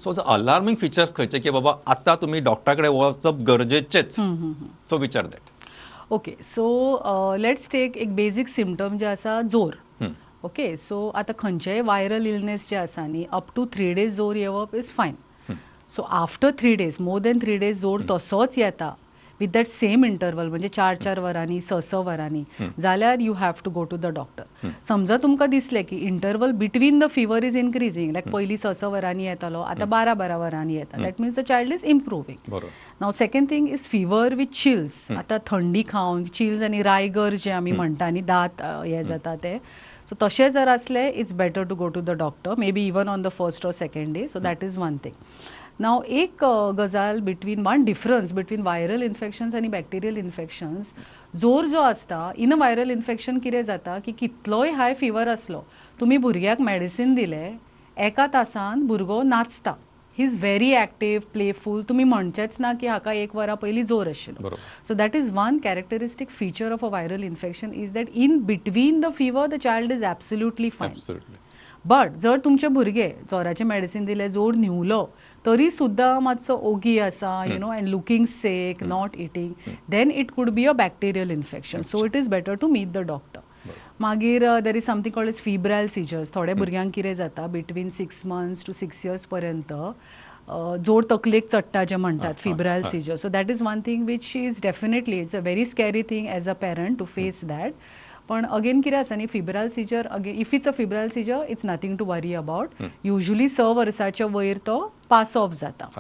So अलार्मींग features खंयचे की बाबा आतां तुमी डॉक्टरा कडेन वचप गरजेचेच? सो विचार that. Okay, so let's take एक बेजीक सिमटम जे आसा, जोर. ओके, सो आतां खंयचेय वायरल इलनेस जे आसा न्ही, अप टू 3 डेज जोर येवप is fine. So after 3 days, more than 3 days जोर तसोच येता विथ that same interval, म्हणजे चार चार वरांनी, स स वरांनी जाल्यार you have to go to the doctor. समजा तुमकां दिसलें की interval between the fever is increasing, like पयलीं स स वरांनी येतालो, आतां 12-12 वरांनी येता, that means the child is improving. Now, second thing is fever with chills. आतां थंडी खावन चिल्स आनी रायगर जे आमी म्हणटा न्ही, दांत हे जाता ते, सो तशें जर आसलें, it's better to go to the doctor, maybe even on the first or second day. So that is one thing. Now, एक गजाल, between one difference between viral infections आनी बॅक्टेरियल इन्फेक्शन्स, जोर जो आसता, इन अ वायरल इन्फेक्शन कितें जाता की कितलोय हाय फिवर आसलो, तुमी भुरग्याक मेडिसीन दिलें, एका तासान भुरगो नाचता, he is very active, playful. तुमी म्हणचेच ना की हाका एक वरा पयलीं जोर आशिल्लो. So that is one characteristic feature of a viral infection, is that in between the fever the child is absolutely fine. But जर तुमचे भुरगे जोराचें मेडिसीन दिलें, जोर न्हिवलो, तरी सुद्दां मातसो ओगी आसा and looking sick, not eating, then it could be a bacterial infection. So it is better to meet the doctor. मागीर there is something called as febrile seizures. थोड्या भुरग्यांक कितें जाता, between 6 months to 6 years पर्यंत जोर तकलेक चडटा जे म्हणटात, फिब्रायल seizure. So that is one thing which is definitely, it's a very scary thing as a parent to face that. पण अगेन कितें आसा न्ही, febrile seizure, again, if it's a febrile seizure, it's nothing to worry about. Usually 6 वर्साच्या वयर तो pass of जाता.